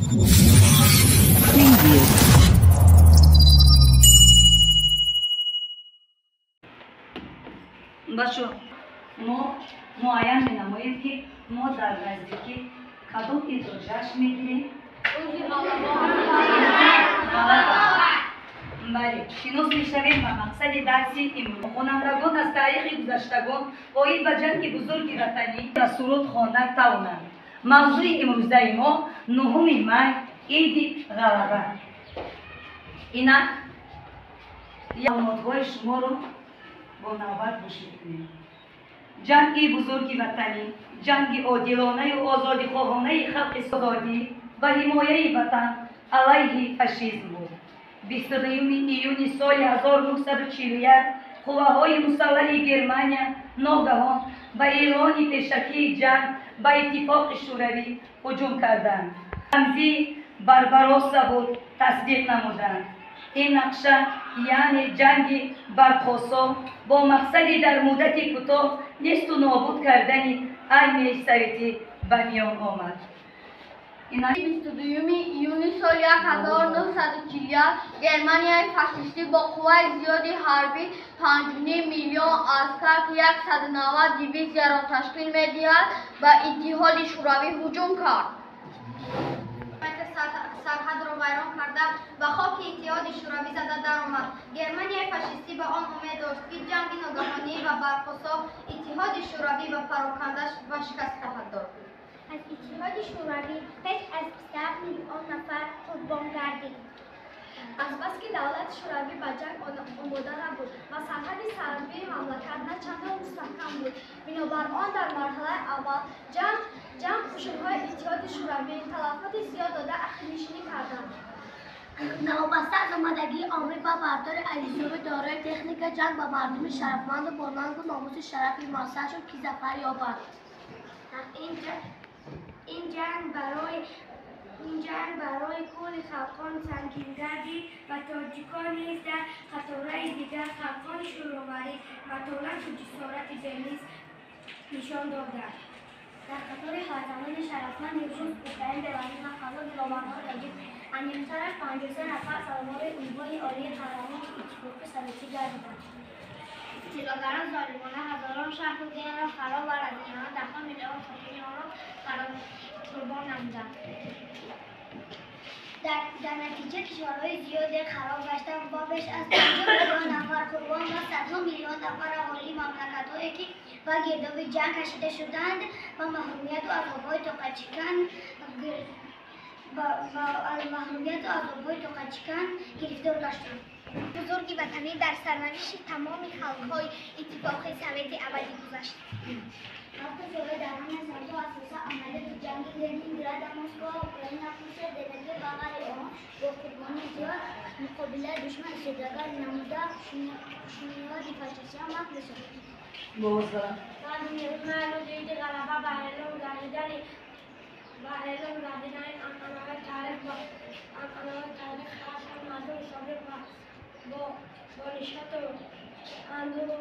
Preview. Бачо, мо муайян менамоем, ки мо дар наздикӣ кадом идро ҷашн мегирем? Бале, шинос мешавем ба мақсади дарси имрӯз. Хонандагон аз таърихи гузаштагон оид ба ҷанги бузурги ватанӣ ва суруд хонда тавонанд. Мавзӯи имрӯзаи мо 9 май, иди ғалаба. Инак маълумотҳои шуморо бо навбат гӯш мекунем. Ҷанги бузурги ватанӣ ҷанги одилонаю озодихоҳонаи халқи озодӣ ва ҳимояи ватан алайҳи фашизм буд. 22 июни соли 1941 қувваҳои мусаллаҳи Германия ногаҳон ба эълони пешакии ҷанг ба Иттифоқи Шӯравӣ ҳуҷум карданд. Рамзии Барбаросса буд тасдиқ намуданд. Ин нақша, яъне ҷанги барқосо, бо мақсади дар муддати кӯтоҳ несту нобуд кардани армияи советӣ ба миён омад. 22 июни соли 1941 Германияи фашистӣ бо қувваи зиёди ҳарбӣ 5,5 миллион аскар, ки 190 дивизияро ташкил медиҳад, ба Иттиҳоди Шӯравӣ ҳуҷум кард. Сарҳадро вайрон карда, ба хоки Иттиҳоди Шӯравӣ зада даромад. Германияи фашистӣ ба он умед дошт, ки ҷанги ногаҳонӣ ва барқосо Иттиҳоди Шӯравӣ ба пароканда ва шикаст хоҳад дод. Аз Иттиҳоди Шӯравӣ беш аз 27 миллион нафар қурбон гардид. Азбаски давлати Шӯравӣ ба ҷанг омода набуд ва сарҳади сарбии мамлакат на чандон мустаҳкам буд, бинобар он дар марҳалаи аввал ҷанг қӯшунҳои Иттиҳоди Шӯравӣ талафоти зиёд дода, ақибнишинӣ карданд. Новобаста аз омодагии омил ва бардори ализури дорои техника ҷанг ба мардуми шарафманду бо нангу номуси шарафи муассар шуд, ки зафар ёбад. Ин ҷанг барои кулли халқон сангин гардид ва тоҷикон низ дар қатораи дигар халқони шӯроварӣ матонату ҷисорати бемисл нишон доданд. Дар қатори фарзандони шарафманди рус, украин, беларус ва қазоқ диловарҳои тоҷик аниқтараш 53 нафар сазовори унвони олии Қаҳрамони Иттифоқи Советӣ гардиданд. Истилогарон золимона ҳазорон шаҳру деҳро хароб ва разиёна, даҳҳо миллион сокини онро қурбон намуданд. Дар натиҷа кишварҳои зиёде хароб гаштанд ва беш аз 50 миллион нафар қурбон ва садҳо миллион нафар аҳолии мамлакатҳое, ки ба гирдоби ҷанг кашида шуданд, ба маҳрумияту азобҳои тоқатшикан гирифтор гаштанд. Бузурги ватанӣ дар сарнавишти тамоми халқҳои Иттифоқи Советӣ абадӣ гузашт. Ҳафта сола дар ҳама самтҳо, асосан амалиёти ҷанги Ленинград, Москва, Украина, Пруссия, ДНР ва ғайри он бо қурбонии зиёд муқобилаи душман истодагар намуда, қӯшуниҳои фашистиро маҳв месохт. Рӯзи иди ғалаба ба эълон гардидани анъанавии таърих ҳар сол мардуми собиқ ва бо нишоту андӯҳу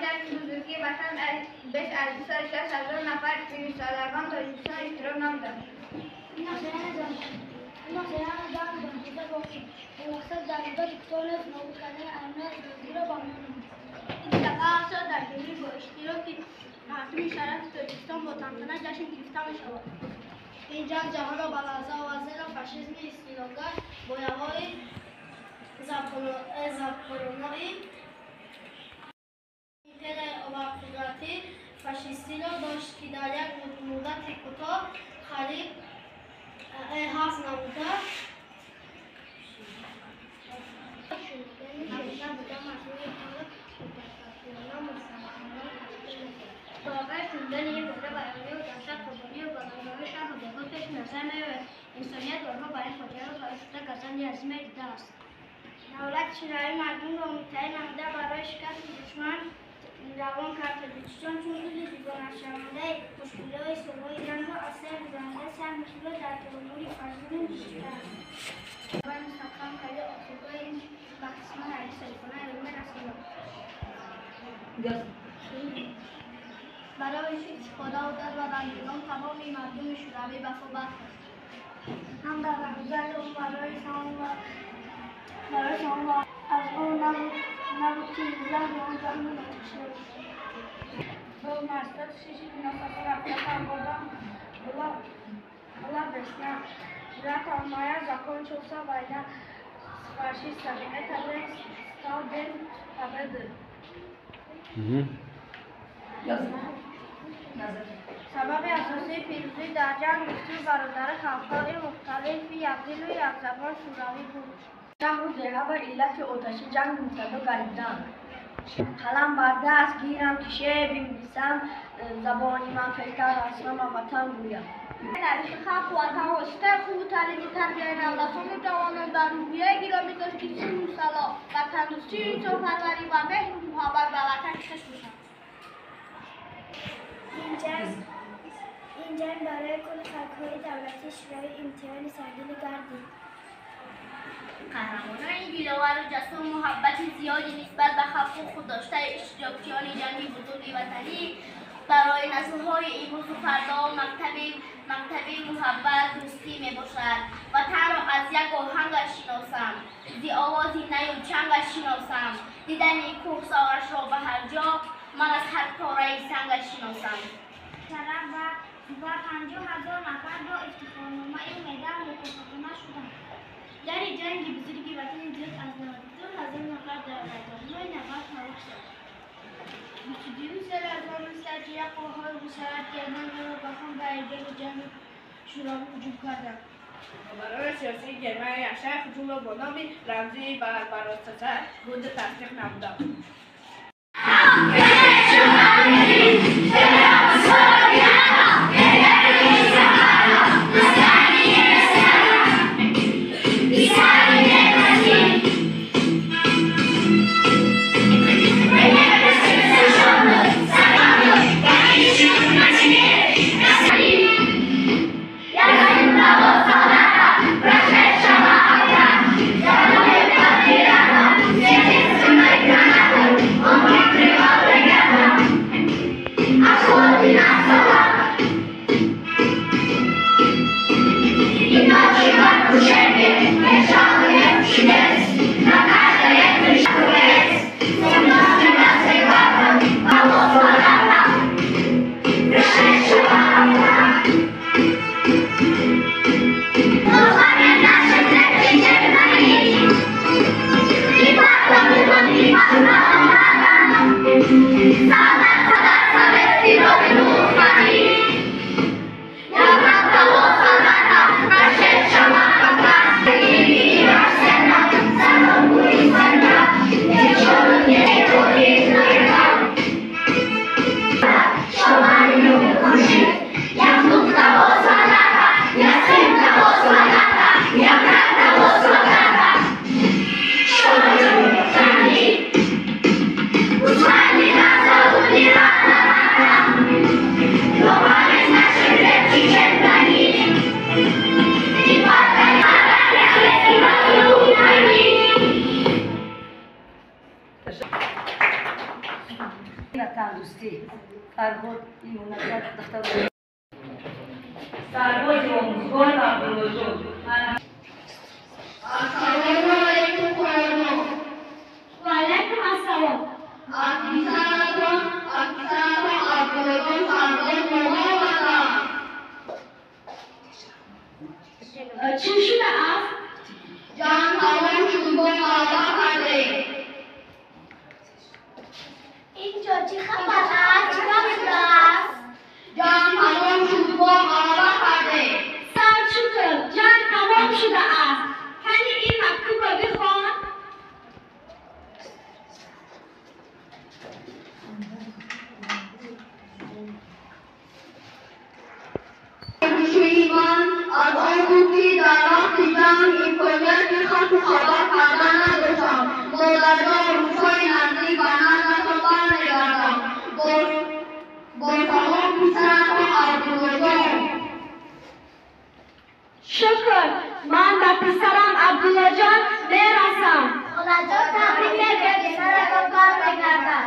ҷанги бузурги ватан беш аз 260 000 нафар фиристодагон Тоҷикистон иштирок намуданд. Ин ҷанг бархеза бо мақсад дар муддати кӯтоҳ низ нобуд кардани армияи ишғолгариро ба миён омад. Ин дафъа ҳар сол дар ҷумҳурӣ бо иштироки мардуми шарафи Тоҷикистон бо тантана ҷашн гирифта мешавад. Ин ҷанг ҷаҳонро ба ларза овард, зеро фашизми истилогар бо явои забхоронаи империяи абарқудрати фашистиро дошт, ки дар як муддати кӯтоҳ қариб ҳафт намуда набуда мардуми онро мутафаккирона, мусаллаҳона ташкил мекард. Воқеа шунидани ин воқеа вайронию даҳшат, қурбонию баландои шаҳру деҳот пеши назар меояд. Инсоният борҳо бар ин фоҷиаро барошуфта газанди азиме дидааст. Давлати Шӯравӣ мардумро муттаҳид намуда, барои шикасти душман равон кард. Тоҷикистон чун узви дугонашавандаи мушкилиҳои солҳои ҷангро аз сар гузаронида, саҳми худро дар таомули фашизм гузоштааст. Барои мустаҳкам кардани осӯбҳои ба қисман ҳарбӣ соҳибхона ёрӣ мерасонад. Барои ҳифзи худо ва бандагон тамоми мардуми Шӯравӣ ба по бархост. Ҳам дар афзали ӯ барои шумо аз он набуд, ки заҳри он ҷанг начашида буд. Был на 106 годом была весна. 9 мая закончился война с фашистами. Этот день стал День Победы. Сабаби асосии пирӯзӣ дар ҷанг дӯстию бародари халқҳои мухталифи якдилу якзабон шӯравӣ буд. Шаҳру деҳа ба иллати оташи ҷанг мубтало гардиданд. Қалам бар даст гирам, ки шеър бинависам, забони ман пештар аз ҳама ватан гӯям. Таърихи халқ ватан воситаи хубу таълими тарбияи наврасону ҷавонон дар рӯҳияи гиромӣ дошти сулҳу салоҳ, ватандӯстию инсонпарварӣ ва меҳру муҳаббат ба ватани хеш бошад. Ин ҷанг барои кулли халқҳои давлати Шӯравӣ имтиҳони сангин гардид. Қаҳрамонони диловару ҷасур муҳаббати зиёди нисбат ба халқу худ доштаи иштирокчиёни ҷанги бузурги ватанӣ барои наслҳои имрӯзу фардо мактаби муҳаббат дӯстӣ мебошад. Ватанро аз як оҳангаш шиносам, зи овози наю чангаш шиносам, дидани кӯҳсорашро ба ҳар ҷо ман аз ҳар пораи сангаш шиносам. Ва 50,000 нафар бо ифтихорномаю медал мукофотома шуданд. Дар ҷанги бузурги ватанӣ зиёд аз 92,000 нафар дар майдонҳои набард ҳалок шуданд. 22 соли 1941 қувваҳои мусаллаҳ Германияро ба хон ба айдони ҷанги Шӯравӣ ҳуҷум карданд. Роҳбарони сиёсии Германия нақшаи ҳуҷумро бо номи рамзии Барбароса буда тасдиқ намуданд. Ватандӯстӣ Фарҳод имуназар духтар сарбози омӯзгор Абдуллоҷон. Ассалому алайкум, хоҳарон. Ва алайкум ассалом. Аксаратон Абдуллоҷон сарбоз момо ватан. Чӣ шудааст? Ҷанг тамом шуд, мо ғалаба кардем. Инҷо чӣ хабар аст? Чӣ кор шудааст? Ҷанг тамом шуд, мо ғалаба кардем. Сад шукр, ҷанг тамом шудааст. Кани ин мактубро бихон. Хушии ман аз он буд, ки дар вақти ҷанг имконияти хату хабар кардан надоштам. Модарҷон, рӯзҳои наздик ба наздатон бармегардам. Бо салом, писаратон Абдуллоҷон. Шукр, ман ба писарам Абдуллоҷон мерасам. Холаҷон, табрик мегӯям, писаратон бармегардад.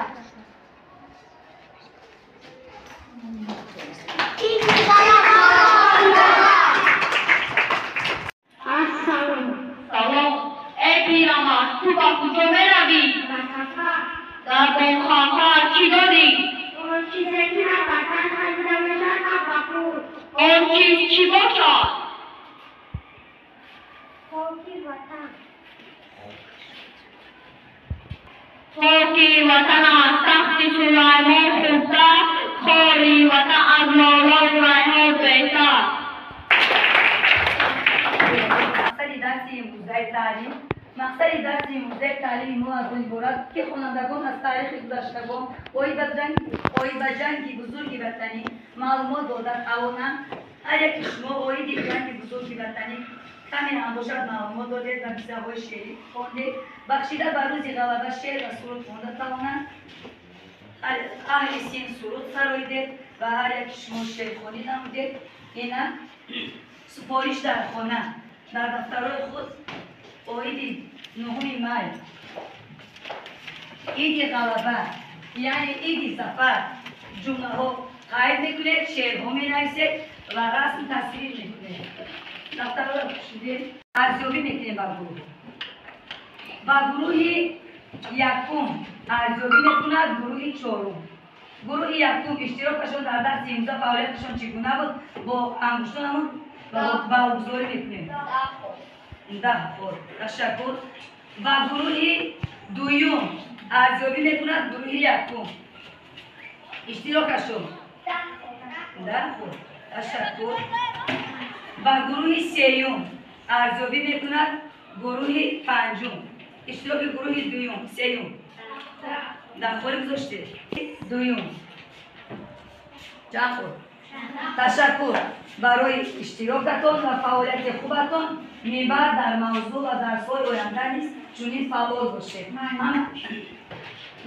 чиз чӣ бошад? Хоки ватан. Хоки ватан аз тахти Сулаймон хубтар, хори ватан аз лолаю райҳон беҳтар. Мақсади дарси имрӯзаи таълим, мақсади дарси имрӯзаи таълими мо аз он иборат, ки хонандагон аз таърихи гузаштагон оид ба ҷанги бузурги ватанӣ маълумот дода тавонанд. Ҳар яки шумо оиди ҷанги бузурги ватанӣ каме ҳам бошад маълумот додед ва мисраъҳои шеърӣ хондед. Бахшида ба рӯзи ғалаба шеър ва суруд хонда тавонанд. Аҳли син суруд сароидед ва ҳар яки шумо шеърхонӣ намудед. Инак супориш дар хона, дар дафтарҳои худ оиди 9 май, иди ғалаба, яъне иди зафар, ҷумлаҳо қайд мекунед, шеърҳо менависед ва расм тасвир мекунед. Дафтарҳоро кушидед, арзёбӣ мекунем ба гурӯҳ. Ба гурӯҳи якум арзёбӣ мекунад гурӯҳи чорум. Гурӯҳи якум иштирокашон дар дарси имрӯза, фаъолияташон чӣ гуна буд, бо ангуштонамон балгузорӣ мекунем. 10 хол. Ташаккур. Ба гурӯҳи дуюм арзёбӣ мекунад гурӯҳи якум. Иштирокашон 10 хол. Ташаккур. Ба гурӯҳи сеюм арзёбӣ мекунад гурӯҳи панҷум. Иштироки гурӯҳи дуюм, сеюм 10 холи гузоштед. Дуюм чанд хол? Ташаккур барои иштирокатон ва фаъолияти хубатон. Минбаъд дар мавзӯъ ва дарсҳои оянда низ чунин фаъол бошед.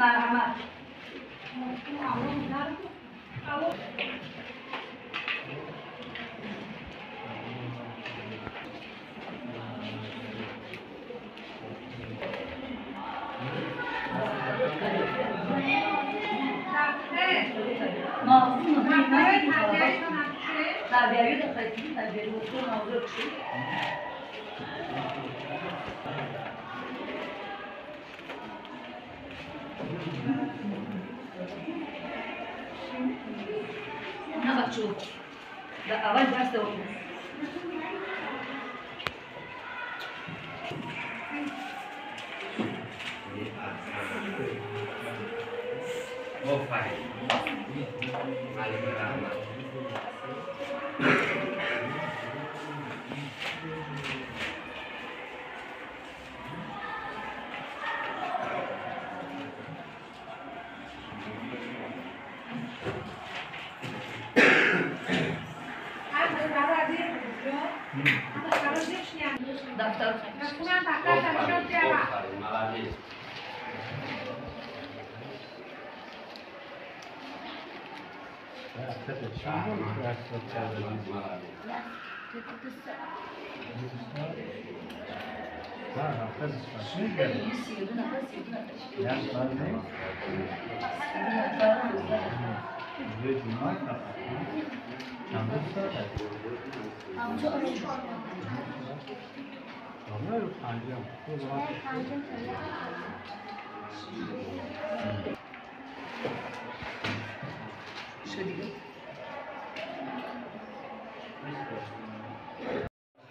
Марҳамат. На бачу. Да, аввал дарс давом. Офарин. Малика раҳмат. Дафтар. Офарин, молодец.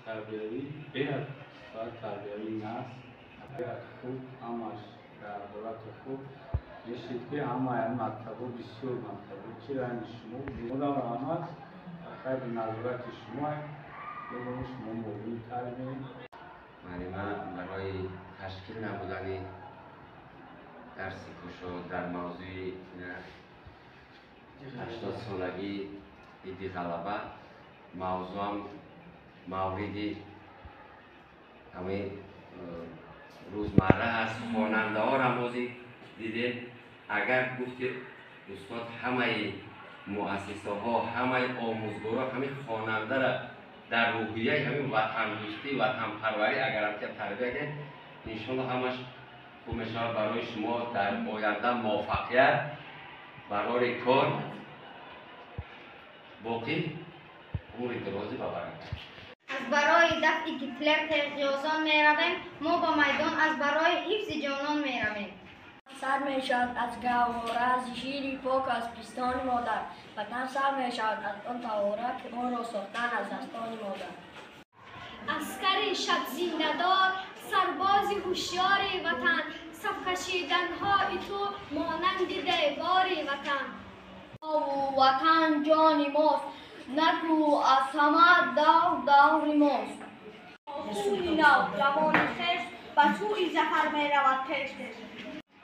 تربیوی باید ساعت تربیوی نست باید خوب همش در حالت خوب نشید که همه مکتبو بسیار مکتبو چی رنگ شما مدام رحمت خیلی نظارت شما بگم شما موضوع تربیه معلمه برای تشکیل نمودن درسی کشاد در موضوع 80 سالگی ایدی غلبه موضوع موردی همه روزمره هست. خواننده ها را موضوع دیدیم. اگر گفتی استاد همه مؤسسه ها، همه آموزگارا، همه خواننده را در روحیه همین وطن دوستی، وطن پروری اگر هم که تربیت کنید انشالله همش خوب میشه. برای شما در آینده موفقیت برای کار باقی عمر درازی و برکت. از برای دفع گیتلر تغیازان میرویم، ما با میدان از برای حفظ جانان میرویم. Сар мешавад аз гаҳвора, зи шири пок, аз пистони модар. Ватан сар мешавад аз он тавора, ки онро сохтан аз дастони модар. Аскари шабзиндадор, сарбози ҳушёри ватан, сафкашиданҳои ту монанди девори ватан. Ватан ҷони мост, наку аз ҳама давр даври мост. Хуни нав, равони хеш, ба сӯи зафар меравад пеш.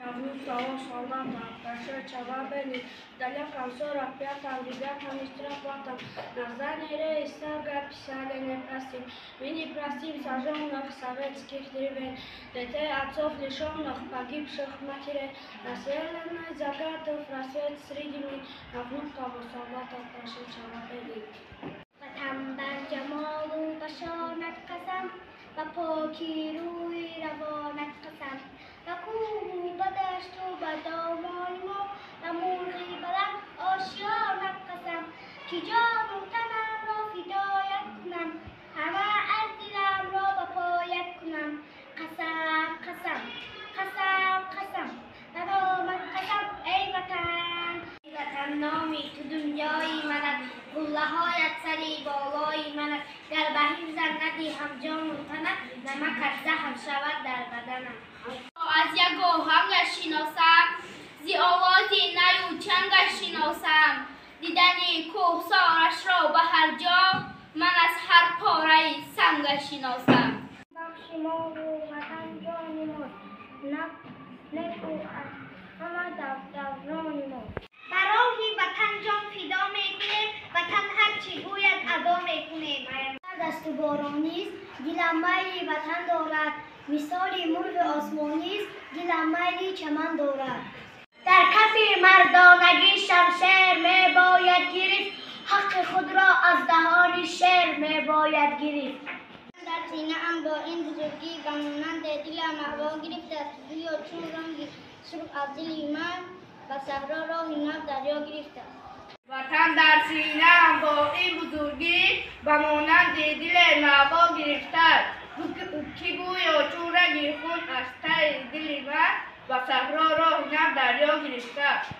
На внук солдата, прошедшего войны, в далеком 45-м ребятам из Трапатом на здании Рейхстага писали: «Не простим». Мы не простим сожженных советских деревень, детей отцов лишенных, погибших матерей, расстрелянных загадов рассвет среди мин, на внуково солдата, прошедшего войны. Ватан бар ҷамолу ба шонат қасам, ба поки рӯи равонат қасам, ба кӯҳу ба дашту ба домони мо, ба мурғи баланд ошёнат қасам, ки ҷону танамро фидоят кунам, ҳама аз диламро ба поят кунам. Қасам, қасам, қасам, қасам, ба номат қасам, эй ватан. Ватан, номи ту дунёи манат, қуллаҳоят сари болои манат. Гар ба ҳифзат надиҳам ҷону танат, намакат заҳр шавад дар баданам. Аз як оҳангаш шиносам, зи овози наю чангаш шиносам. Дидани кӯҳсорашро ба ҳар ҷо, ман аз ҳар пораи сангаш шиносам. Бахши мову ватан ҷони мост, неку аз ҳама даврони мост. Барои ватан ҷон фидо мекунем, ватан ҳар чӣ гӯяд адо мекунем. Дасту боронист, дилам майли ватан дорад, мисоли мурғи осмонист, дилам майли чаман дорад. Дар кафи мардонагӣ шамшер мебояд гирифт, ҳаққи худро аз даҳони шер мебояд гирифт. Дар синаам бо ин бузургӣ, ба монанди дилам маъво гирифтааст. Гӯё чун ранги сурх аз дили ман ба саҳро роҳи нав дарё гирифтааст. Ватан дар синаам бо ин бузургӣ, ба монанди диле маъво гирифтааст, ки гӯё чун ранги хун аз таи дили ман ба саҳро роҳи нав дарё гирифтааст.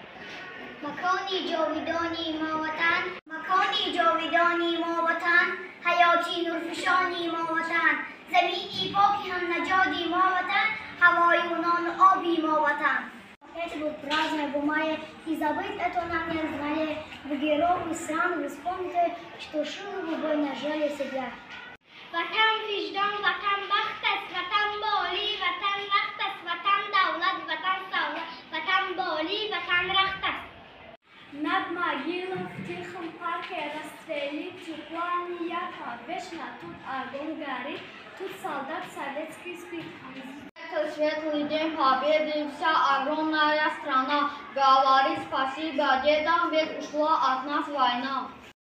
Макони ҷовидони мо ватан, макони ҷовидони мо ватан, ҳаёти нурфишони мо ватан, замини поки ҳамнаҷоди мо ватан, ҳавою нону оби мо ватан. Это был праздник в мае, и забыть это нам не знали. В герои сам вы вспомните, что шилы вы бой нажали себя. Ватан виҷдон, ватан бахт аст, ватан болӣ, ватан вақт аст, ватан давлат, ватан савлат, ватан болӣ, ватан рахт аст. Над могилой в тихом парке расцвели тюльпаны ярко. Вечно тут огонь горит, тут солдат советский спит. Это светлый день победы, вся огромная страна говорит спасибо дедам, ведь ушла от нас война.